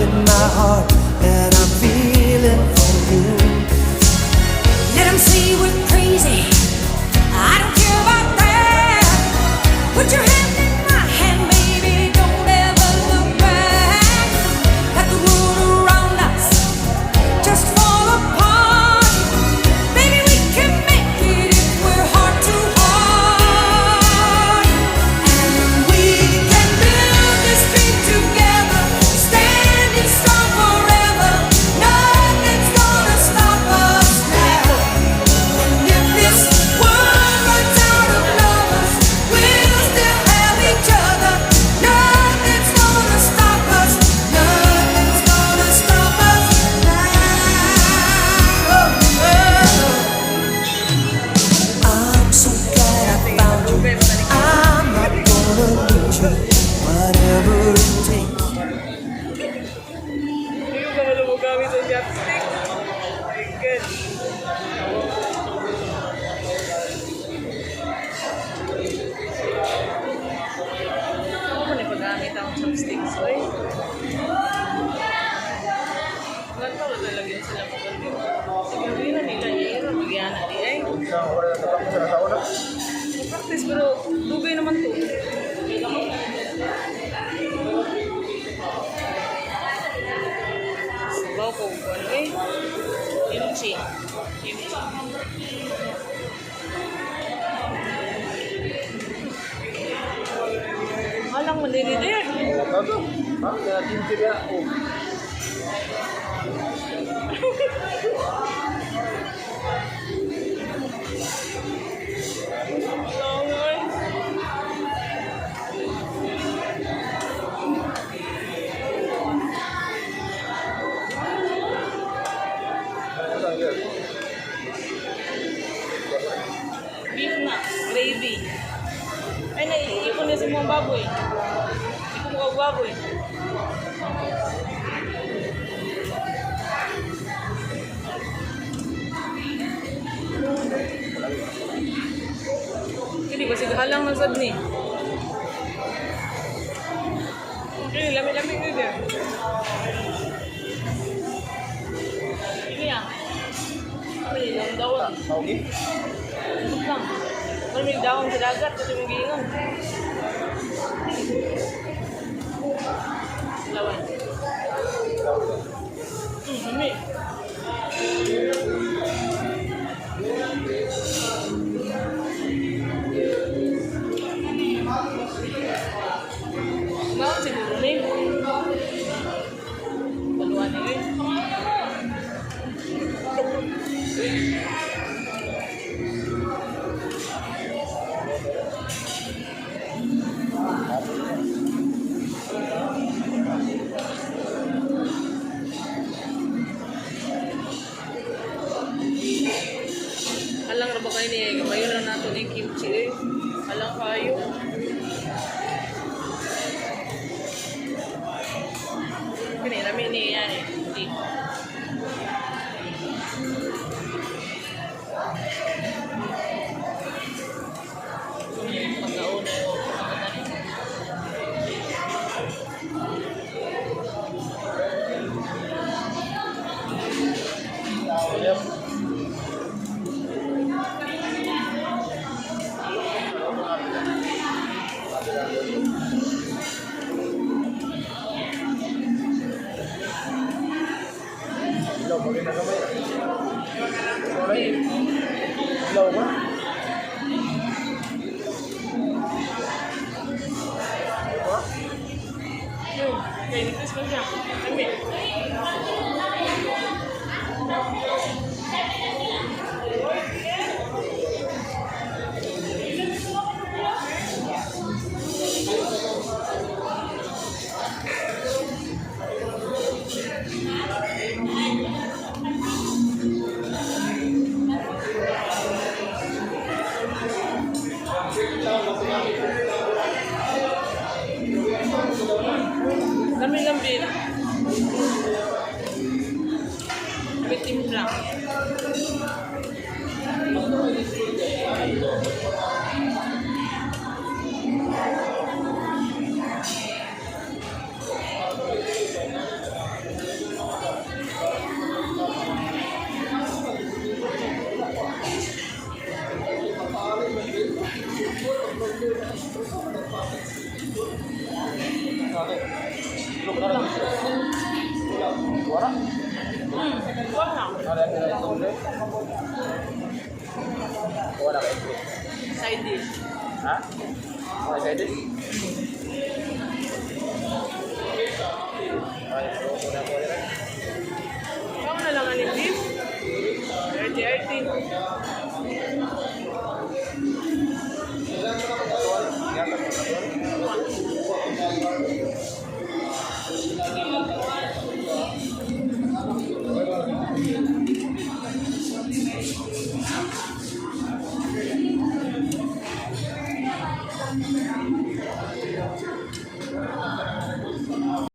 In my heart that I'm feeling for you. Let 'em say we're crazy. I don't care about that. Put your hand in my hand, baby. Don't ever look back. Let the world around us just fall apart. Baby, we can make it if we're heart to heart. And we can build this dream together, standing strong forever. Nothing's gonna stop us now. And if this world runs out of lovers, we'll still have each other. Nothing's gonna stop us. Nothing's gonna stop us now. Oh, oh. I'm so glad I found you. I'm not gonna lose you, whatever it takes. Hindi ko kabalo mo gamit sa chopstick. My God. Ako man ipagamit ang chopsticks, oy. Ganito ba talaga yun sila magaling? Sige, na nila, eh. Magyana di ay. Practice pero dugay naman to. Sabaw ko ano eh. Kimchi. Kimchi. Halang man dili there. Ha? Kaya kimchi ka. Oh. Halang ay. Beef na, gravy. Ay, naiipon niya sa mga baboy. Hindi ko mukha baboy. Hindi ba sige halang na sad ni? Hindi, lami-lami yun eh. Ini ah. Ano yung daon? Okay. Lang. Pero may dahon sa dagat kasi mong giingon. Lawan. Lami. Bawon siguro ni. Baluan ni eh. Halang ra ba kayo ni Gamayon na nato ni kimchi eh. Halang kayo. Kini lami ni yan eh. Hindi. Pagkauna yung pagkatanin. Yep. Ilaw, bagay na kamay. Sorry. Ilaw ba? Diba? Kay nipis man siya. Lami. Lami lang din. May timpla. Itlog na lang. Wala. Wala. Wala na itlog na. Wala ka itlog. Side dish. Ha? Okay, side dish?